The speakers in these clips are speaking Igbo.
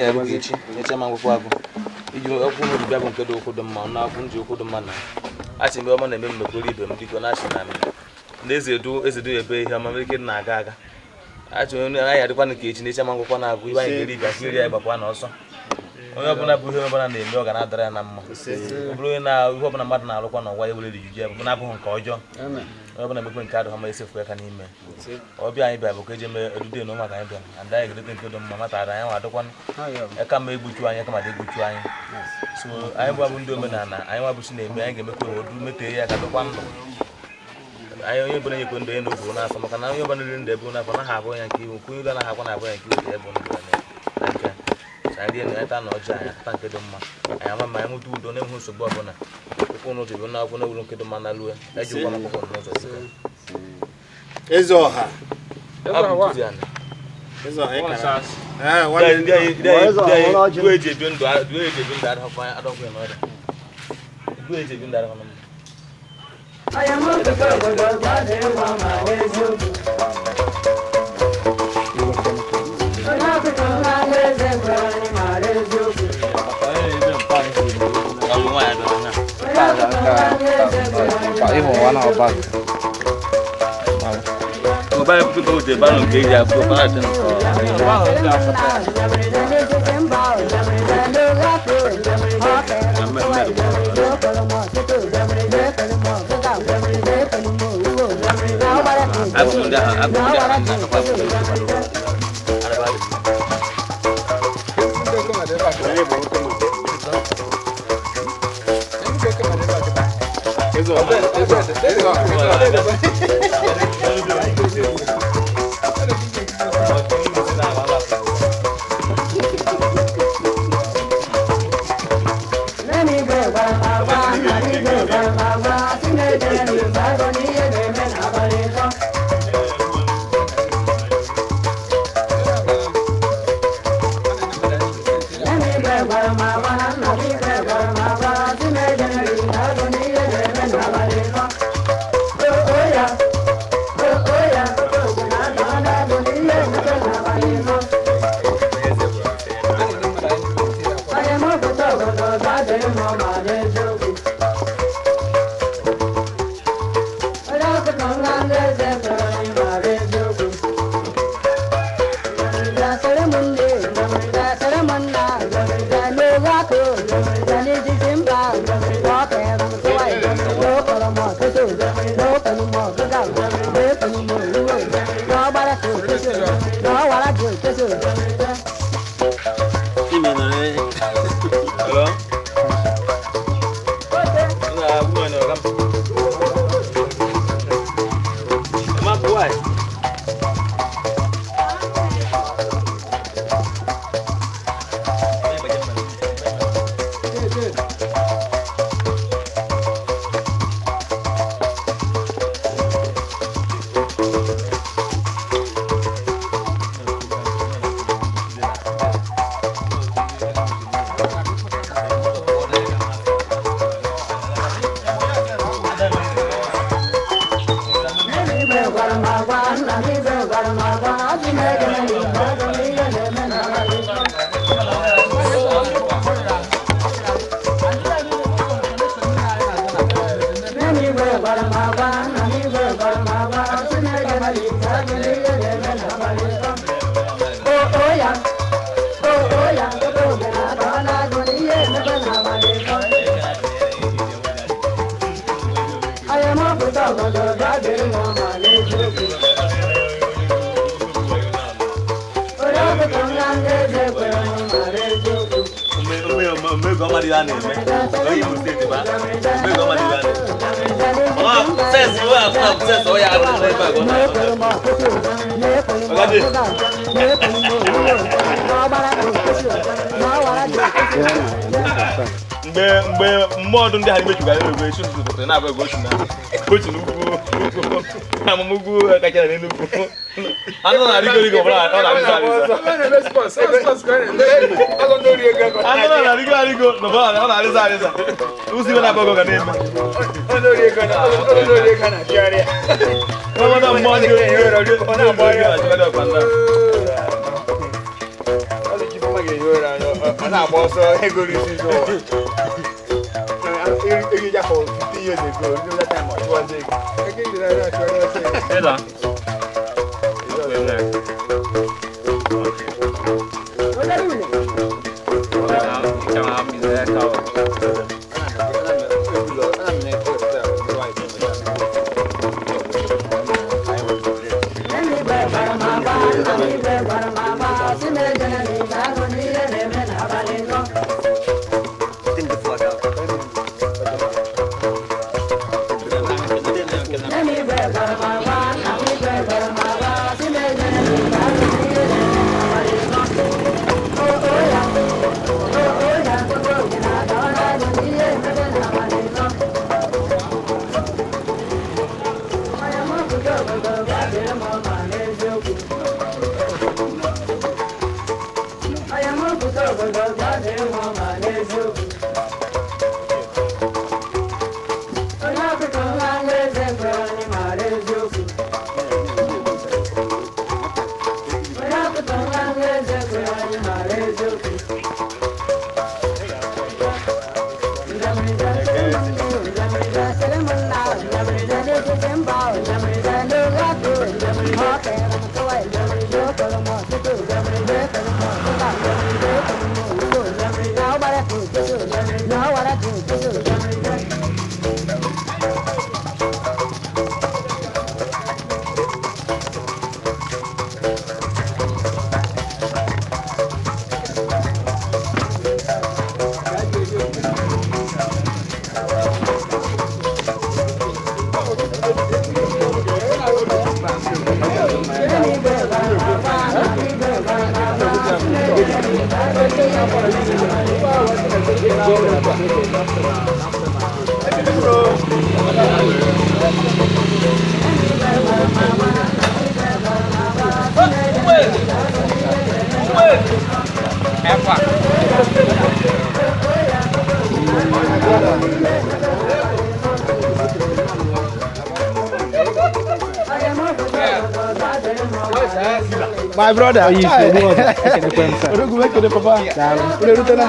Anyị ga-abụ echi echi ma ngwụkwọ agụ iji okwu n'obi bịa bụ nke dị okwu dị mma na akwụ nji okwu dị mma na asị mgbe ọma na-eme mmekwere ibe m dịka na-asị na na eze edu eze edu ebe ihe ọma mere ike dị na-aga aga achọ onye anyị adịkwa nke echi na-echi ama ngwụkwọ na-agụ ibe anyị ga-eri ibe iri anyị gbakwa na ọsọ onye ọbụla bụ ihe ọbụla na-eme ọ ga na-adara ya na mma ọ bụrụ onye na ihe ọbụla mmadụ na-arụkwa n'ụwa ya were rijiji ya bụ na-abụghị nke ọjọọ onye ọbụla emekwe nke adịghị mma esefu aka n'ime ọbịa anyị bịa bụ ka eji eme edude na ụmụaka anyị bịara and anyị ga-edote nke dị mma mata ada anyị nwa adịkwanụ aka mma egbuchu anyị aka ma dị egbuchu anyị so anyị bụ abụ ndị omenala anyị nwa bụ chi na-eme anyị ga-emekwa odu metee ya ka dịkwa ndụ anyị onye ọbụla nyekwe ndụ onye na obu n'afọ maka na onye ọbụla riri ndụ ebu n'afọ naghị abụ ya nke iwu nke onye anaghị akwa na-abụ ya nke iwu ebu ndụ ya na nke anyị rie na anyị na ọjọọ anyị ata nke dị mma anyị ama ma anyị nweta udo na-enweghị nsogbu ọbụla ụkwụ n'ụzọ bụ na akwụ na-ewuru nke dị mma na lue eji ụgwọ akwụkwọ n'ụzọ site Eze ọha. Ọ bụ ntụzi ala. Eze ọha ịkara. Ee, nwanne Ndị anyị ndị anyị ndị anyị du eji ebi ndụ du eji ebi ndụ adọkwa adọkwa n'ọrịa du eji ebi ndụ adọkwa n'ọrịa. Ọ bụ nwaanyị abịara na. Mgbe anyị pụta oje ebe ahụ nke eji akụ ọkpa na-achị akụkụ ndị ahụ akụkụ ndị ahụ na-akakwa akụkụ Eze ọha. Eze ọha. Eze ọha. Hello? Na woman or come. Ma boy. Omego ọma dị ya na-eme. Onye Imo steeti ba. Omego ọma dị ya na-eme. Ọ sensị ọ akụ sensị ọ ya arụ n'ebe a ka ọ na-akọ. Mgbe mgbe mmụọ ndị ha mechugara ebe echi ụtụtụ pụtara na-abụ ego ochu na ochu n'ugwu amụma ugwu kacha na n'Enugwu anụ na-arịgo rigo ọ na-arịgo arịza anụ na-arịgo arịgo na ọ na-arịza arịza ụzọ iwe na-abụ ga na-eme ọmọdé mmụọ ndị ori na-achịkọta ọkwa ndị a. Ga-ehi ụra, ọ na-agba ọsọ ego risi ụwa. Ego ya for 15 years ago, ndị that time ọ chụwazi ego. Ego iri na achụwa ọsọ ego. Ela. My brother, Odogwu, ekele papa. Unu erutela?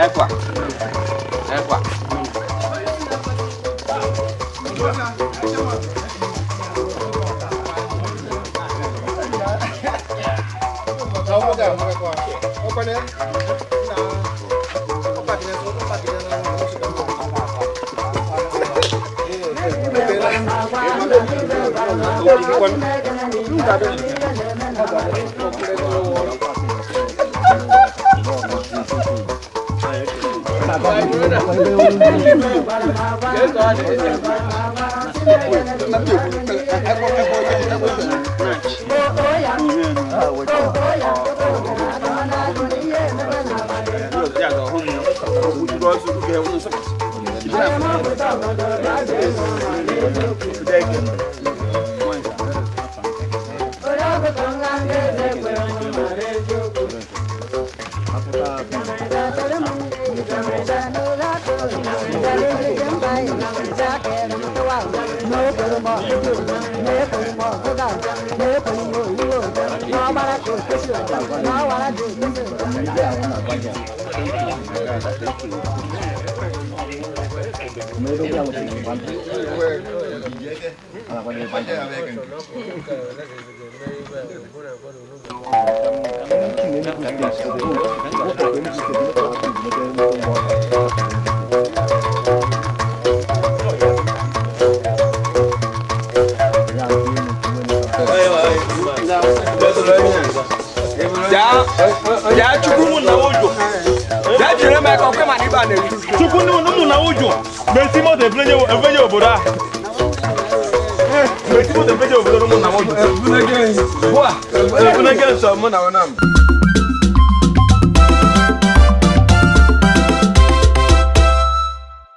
Ekwa. Ekwa. Chukwu mụ na ojo. Jaa jiri m aka ọkwe ma na ibe a na-echu. Chukwu ndị ụmụ Ụmụnna ụjụ mgbe eti moto ebenye obodo a, mgbe eti moto ebenye obodo, ụmụnna ụjụ. Ebunege nsọ mụ na ụna m.